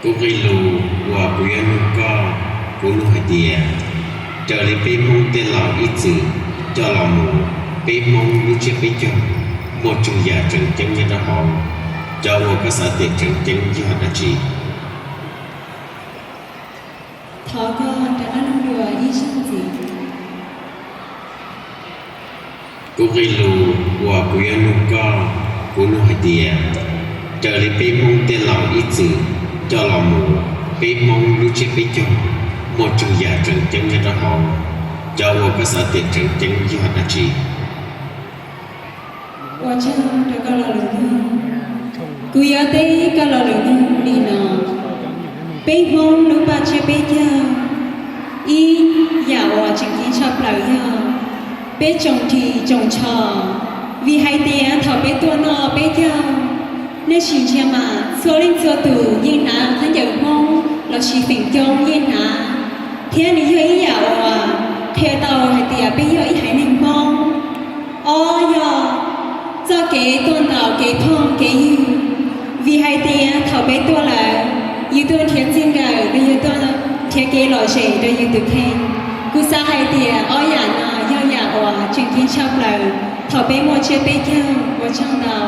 Kuv nqe lus uas kuv yuav nug koj, kuv nug hais tias, raws li peb Hmoob tej laus ib txwm coj los mus, peb Hmoob lub tsiab peb caug muaj tsawg yam tseem ceeb nyob rau hauv, cov uas koj xav tias tseem ceeb yog dab tsi? Thov koj rov qab nug dua ib zaug ntxiv. Kuv nqe lus uas kuv yuav nug koj, kuv nug hais tias, raws li peb Hmoob tej laus ib txwm coj los mus, peb Hmoob lub tsiab peb caug muaj tsawg yam tseem ceeb nyob rau hauv, cov uas koj xav tias tseem ceeb yog dab tsi? Ua tsaug rau koj lo lus nug. Kuv yuav teb koj lo lus nug li no: peb Hmoob lub paj tsiab peb caug, ib yam uas tseem ceeb tshaj plaws yog peb tsoom ris tsoom tsho, vim hais tias thaum peb tuaj noj peb caug, nej sim ntsia mas txhua leej txhua tus yeej hnav khaub ncaws Hmoob lossis feem coob yeej hnav, thiab nws yog ib yam uas qhia tau hais tias peb yog ib haiv neeg Hmoob. Ob yog txoj kev tuaj ntaus kev phooj kev ywg, vim hais tias thaum peb tuaj lawm, yus tuaj nrhiav txij nkawm los yog tuaj nrhiav kev lom zem rau yus tus kheej. Kuv xav hais tias ob yam no yog yam uas tseem ceeb tshaj plaws thaum peb muaj tsiab peb caug. Ua tsaug ntau.